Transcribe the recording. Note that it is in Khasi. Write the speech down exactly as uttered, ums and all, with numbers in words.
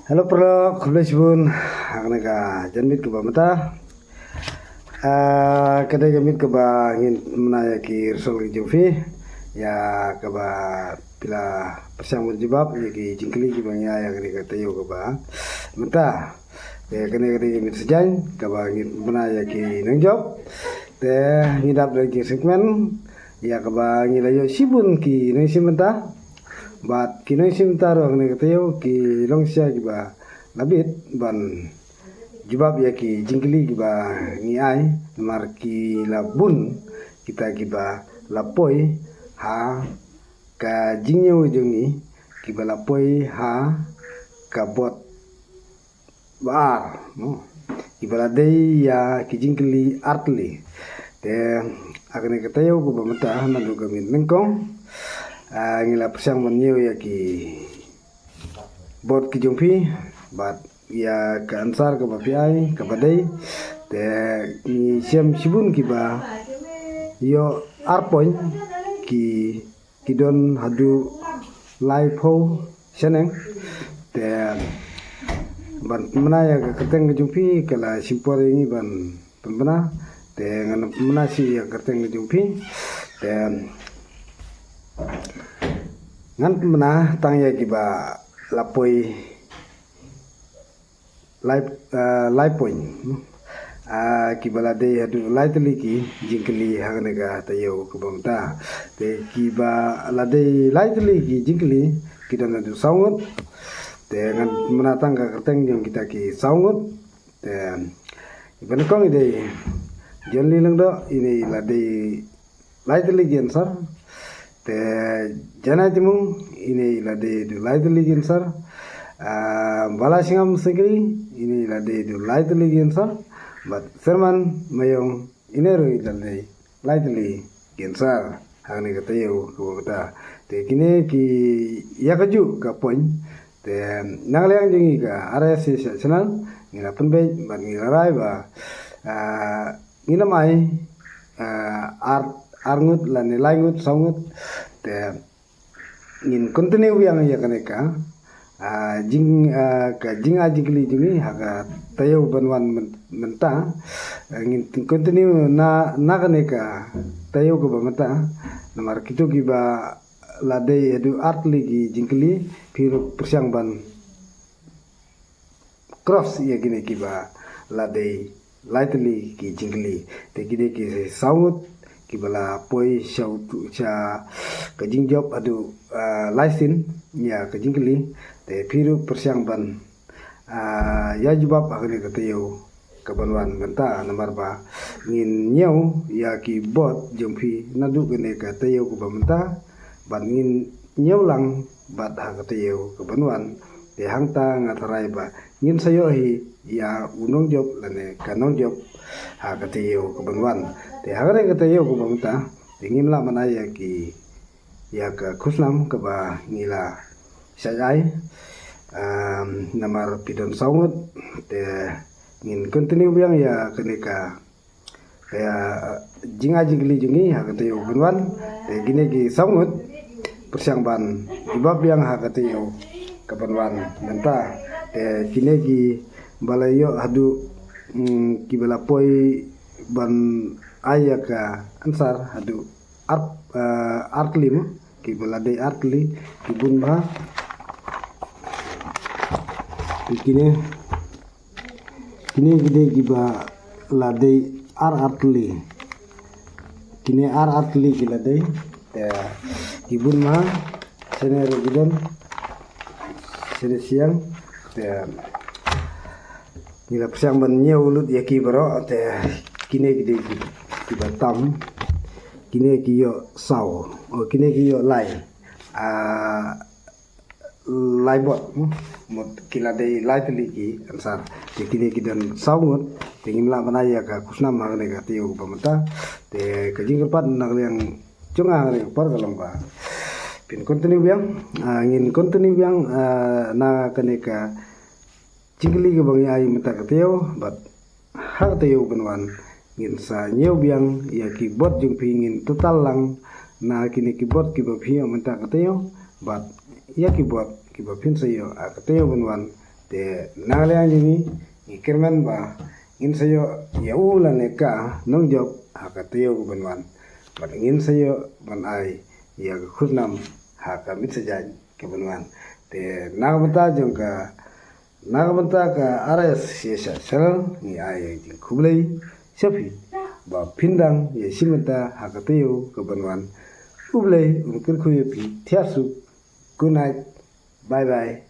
Hello paralok, khublei shibun ha kane ka janmiet kaba mynta. Ah, ka dei ka miet kaba ngin pynbna ïa ki result ki jong phi, ïa kaba phi la pyrshang ban jubab ïa ki jingkylli kiba ngi ai ha kane ka taïew kaba mynta. Te kane ka dei ka miet sajan kaba ngin pynbna ïa ki nongjop. Te ngi dap da ki segment ïa kaba ngi la ïoh shibun ki nongshim bynta. Bad ki nongshim bynta ruh ha kane ka taïew ki long shisha kiba la bit ban jubab ïa ki jingkylli kiba ngi ai, namar ki la bun kita kiba la poi ha ka jingñiew jong ngi, kiba la poi ha ka bot ba ar, no? Kiba la dei ïa ki jingkylli artylli. Te ha kane ka taïew kaba mynta naduh ka miet nyngkong, ah, ngi la pyrshang ban ñiew ïa ki bot ki jong phi, bad ïa ka answer kaba phi ai kaba dei. Te ngi shem shibun kiba ïoh ar point, ki ki don haduh laiphew shaneng. Te ban pynbna ïa ka kyrteng ka jong phi ka la shim por ïa ngi ban pynbna. Te ngan pynbna shuh ïa ka kyrteng ka jong phi. Te ngan pynbna tang ïa kiba la poi lai, ah, lai point. Ah, kiba la dei haduh lai tylli ki jingkylli ha kane ka taïew kaba mynta. Te kiba la dei lai tylli ki jingkylli ki don haduh saw ngut. Te ngan pynbna tang ka kyrteng jong kita ki saw ngut. Te kiba nyngkong i dei John Lee Lyngdoh, ine i la dei lai tylli ki answer. Te Janai Timung, ine i la dei haduh lai tylli ki answer. Ah, Bala Singam Sengkri, ine i la dei haduh lai tylli ki answer. Bad Serman Mayong, ine ruh i la dei lai tylli ki answer ha kane ka taïew kaba mynta. Te kine ki ïa kajuh ka point. Te na ka liang jong ngi ka R S C channel ngi la pynbeit bad ngi la rai ba, ah, ngin ym ai, ah, ar, ar ngut lane lai ngut, saw ngut. Te ngin continue biang ïa kane ka, ah, jing, ah, ka jingai jingkylli jong ngi ha ka taïew ban wan myn-, mynta. Ah, ngin continue na, na kane ka taïew kaba mynta. Namar kito kiba la dei haduh artylli ki jingkylli, phi ruh pyrshang ban cross ïa kine kiba la dei lai tylli ki jingkylli. Te kine ki saw ngut kiba la poi sha utu, sha ka jingjop haduh, ah, lai sien ïa ka jingkylli. Te phi ruh pyrshang ban, ah, ïa jubab ha kane ka taïew kaban wan mynta, namar ba ngin ñiew ïa ki bot jong phi naduh kane ka taïew kaba mynta, bad ngin ñiew lang bad ha ka taïew kaban wan. Te hangta nga tharai ba ngin sa ïoh hi ïa u nongjop lane ka nongjop ha ka taïew kaban wan. Te ha kane ka taïew kaba mynta te ngim lah ban ai ïa ki, ïa ka khusnam kaba ngi la shait ai. Um, namar phi don saw ngut, te ngin continue biang ïa kane ka, ka jingai jingkylli jong ngi ha ka taïew kaban wan. Te kine ki saw ngut pyrshang ban jubab biang ha ka taïew kaban wan mynta. Te kine kiba la ïoh haduh, mm, kiba la poi ban ai ïa ka answer haduh ar, eh, artylli mo, kiba la dei artylli, ki bun bha. Te kine, kine ki dei kiba la dei ar artylli. Kine ar artylli ki la dei. Te ki bun bha, shane ruh ki don, shane shiang. Te ngi la pyrshang ban ñiew lut ïa ki baroh, te kine ki dei ki, kiba tam, kine ki ïoh saw, o kine ki ïoh lai, ah, lai bot, hmm? Mut ki la dei lai tylli ki answer. Te kine ki don saw ngut, te ngim lah ban ai ïa ka khusnam ha kane ka taïew kaba mynta. Te ka jingkyrpad na ka liang jong nga ha kane ka por ka long ba phin continue biang, ah, ngin continue biang, ah, na kane ka jingkylli kaba ngi ai mynta ka taïew, bad ha ka taïew ban wan ngin sa ñiew biang ïa ki bot jong phi, ngin total lang na kine ki bot kiba phi ïoh mynta ka taïew, bad ïa ki bot kiba phin sa ïoh ha ka taïew ban wan Te na ka liang jong ngi, ngi kyrmen ba ngin sa ïoh ïa u lane ka nongjop ha ka taïew ka ban wan. Bad ngin sa ïoh ban ai ïa ka khusnam ha ka mitsajaiñ ka ban wan. Te na ka bynta jong ka, na ka bynta ka R S C S channel, ngi ai ïa ka jingkhublei sha phi ba phin dang ïa shim bynta ha ka taïew ka ban wan. U Blei un kyrkhu ïa phi. Thiah suk. Good night. Bye bye.